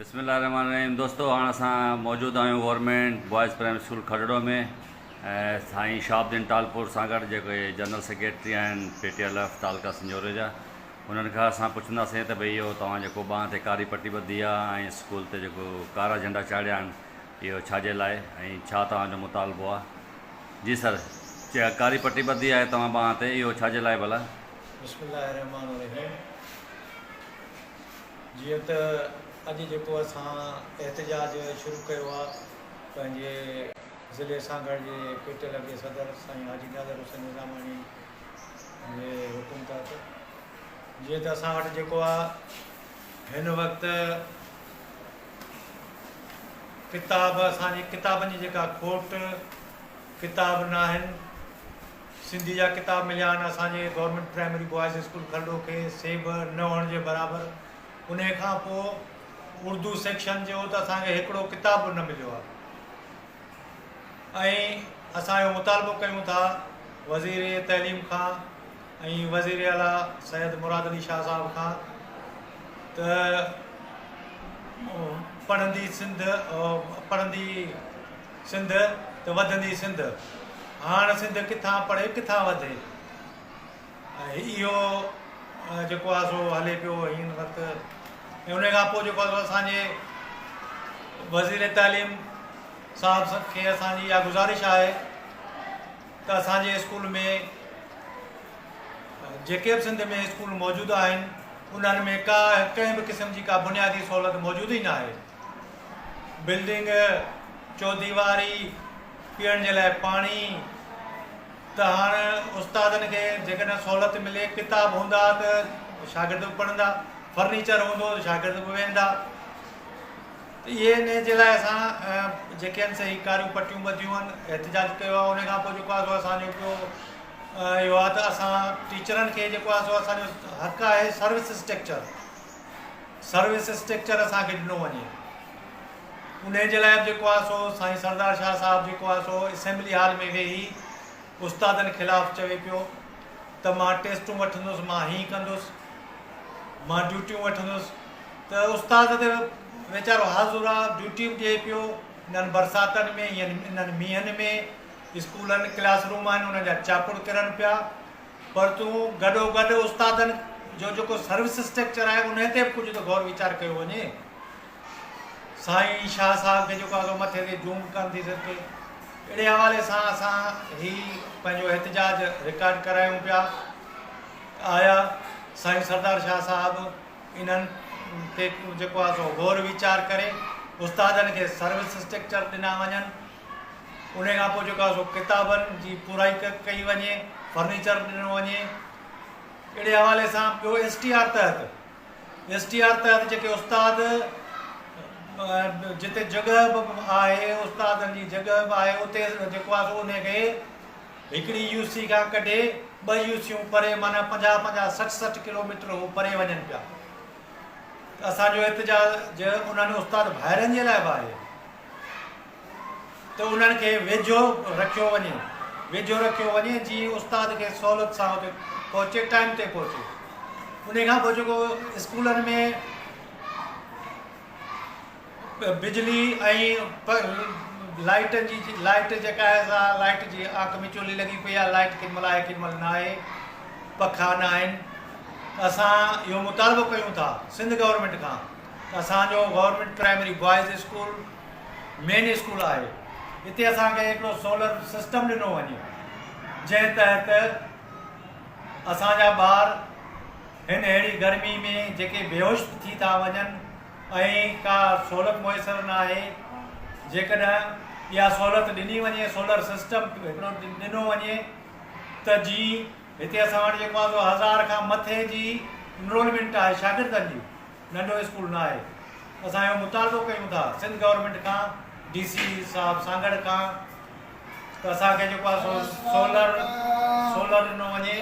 بسم الله الرحمن الرحيم دوستو هاڻ اسان موجود آهيون government boys primary school Kharro ۾ ۽ سائين شهاب الدين ٽالپور سان گڏ جيڪي جنرل سيڪريٽري آهن پي ٽي ايل ايف تعلقه سنجهوري جا انهن کان اسان پڇنداسين ته ڀئي اهو توهان جيڪو ٻانهن تي ڪاري پٽي ٻڌي آهي ۽ اسڪول تي جيڪو ڪارا جهنڊا چاڙهيا آهن اهو ڇا جي لاء ۽ ڇا توهان جو مطالبو آهي جي سر ڪاري پٽي ٻڌي آهي توهان ٻانهن تي اهو ڇا جي لاء ڀلا. بسم الله الرحمن الرحيم جيئن ته اڄ جيڪو اسان احتجاج شروع ڪيو آ پنهنجي ضلعي سانگهڙ جي پي ٽي ايل جي صدر سائين حاجي ناظر حسين نظاماڻي جي حڪم تحت جيئن ته اسان وٽ جيڪو آ هن وقت ڪتاب اسان جي ڪتابن جي جيڪا کوٽ ڪتاب ناهن سنڌي جا ڪتاب مليا آهن اسان جي government primary boys school Kharro کي سي به نه هئڻ جي برابر انهي کان پوء اردو سيڪشن جو ته اسان کي هڪڙو ڪتاب به نه مليو آهي ۽ اسان اهو مطالبو ڪيون ٿا وزير تعليم کان ۽ وزير اعليٰ سيد مراد علي شاهه صاحب کان ته پڙهندي سنڌ پڙهندي سنڌ ته وڌندي سنڌ. هاڻ سنڌ ڪٿان پڙهي ڪٿان وڌي. ۽ اهو جيڪو آهي سو هلي پيو هن وقت ۽ ان کان پوء جيڪو آهي سو اسان جي وزير تعليم صاحب کي اسان جي اها گذارش آهي ته اسان جي اسڪول ۾ جيڪي به سنڌ ۾ اسڪول موجود آهن انهن ۾ ڪا ڪنهن به قسم جي ڪا بنيادي سهولت موجود ئي نه آهي. بلڊنگ، چوديواري، پيئڻ جي لاء پاڻي ته هاڻ استادن کي جيڪڏهن سهولت ملي ڪتاب هوندا ته شاگرد به پڙهندا، فرنيچر هوندو ته شاگرد به ويهندا ته اهي ان جي لاء اسان جيڪي آهن سي هي ڪاريون پٽيون ٻڌيون آهن احتجاج ڪيو آهي ان کان پوء جيڪو آهي سو اسان جو ٻيو اهو آهي ته اسان ٽيچرن کي جيڪو آهي سو اسان جو حق آهي سروس اسٽرڪچر سروس اسٽرڪچر اسان کي ڏنو وڃي انهي جي لاء به جيڪو آهي سو سائين سردار شاهه صاحب جيڪو آهي سو اسيمبلي هال ۾ ويهي استادن خلاف چوي پيو ته مان ٽيسٽون وٺندس مان هين ڪندس مان ڊيوٽيون وٺندس ته استاد ته ويچارو حاضر آ ڊيوٽي به ڏئي پيو انهن برساتن ۾ انهن مينهن ۾ اسڪولن ڪلاس روم آهن انهن جا چاپڙ ڪرن پيا پر تون گڏوگڏ استادن جو جيڪو سروس اسٽرڪچر آهي انهي تي به ڪجهه ته غور ويچار ڪيو وڃي. سائين شاهه صاحب کي جيڪو آهي سو مٿي تي جون به ڪانه ٿي سرڪي. اهڙي حوالي سان اسان هي پنهنجو احتجاج رڪارڊ ڪرايون پيا ته آيا سائين سردار شاهه صاحب انهن تي جيڪو آهي سو غور ويچار ڪري استادن کي سروس اسٽرڪچر ڏنا وڃن. انهي کان پوء جيڪو آهي سو ڪتابن جي پورائي ڪئي وڃي، فرنيچر ڏنو وڃي. اهڙي حوالي سان ٻيو ايس ٽي آر تحت ايس ٽي آر تحت جيڪي استاد جتي جڳهه به آهي استادن جي جڳهه به آهي اتي جيڪو آهي سو انهي کي هڪڙي يو سي کان ڪڍي ٻه يو سيون پري معنيٰ 50 50 60 60 ڪلوميٽر هو پري وڃن پيا ته اسان جو احتجاج انهن استاد ڀائرن جي لاء به آهي. ته انهن کي ويجهو رکيو وڃي ويجهو رکيو وڃي جيئن استاد کي سهولت سان اتي پهچي ٽائيم تي پهچي انهي کان پوء جيڪو اسڪولن ۾ بجلي ۽ لائٽن جي لائٽ جيڪا آهي سا لائٽ جي آنک مچولي لڳي پئي آهي لائٽ ڪنهن مهل آهي ڪنهن مهل نه آهي پکا نه آهن اسان اهو مطالبو ڪيون ٿا سنڌ گورنمينٽ کان اسان جو government primary boys school main school آهي اتي اسان کي هڪڙو سولر سسٽم ڏنو وڃي جنهن تحت اسان جا ٻار هن اهڙي گرمي ۾ جيڪي بيهوش ٿي ٿا وڃن ۽ ڪا سهولت ميسر نه آهي جيڪڏهن اها سهولت ڏني وڃي سولر سسٽم هڪڙو ڏنو وڃي ته جي هتي اسان وٽ جيڪو آهي سو هزار کان مٿي جي انرولمينٽ آهي شاگردن جي ننڍو اسڪول نه آهي اسان اهو مطالبو ڪيون ٿا سنڌ گورنمينٽ کان ڊي سي صاحب سانگهڙ کان ته اسان کي جيڪو آهي سو سولر سولر ڏنو وڃي.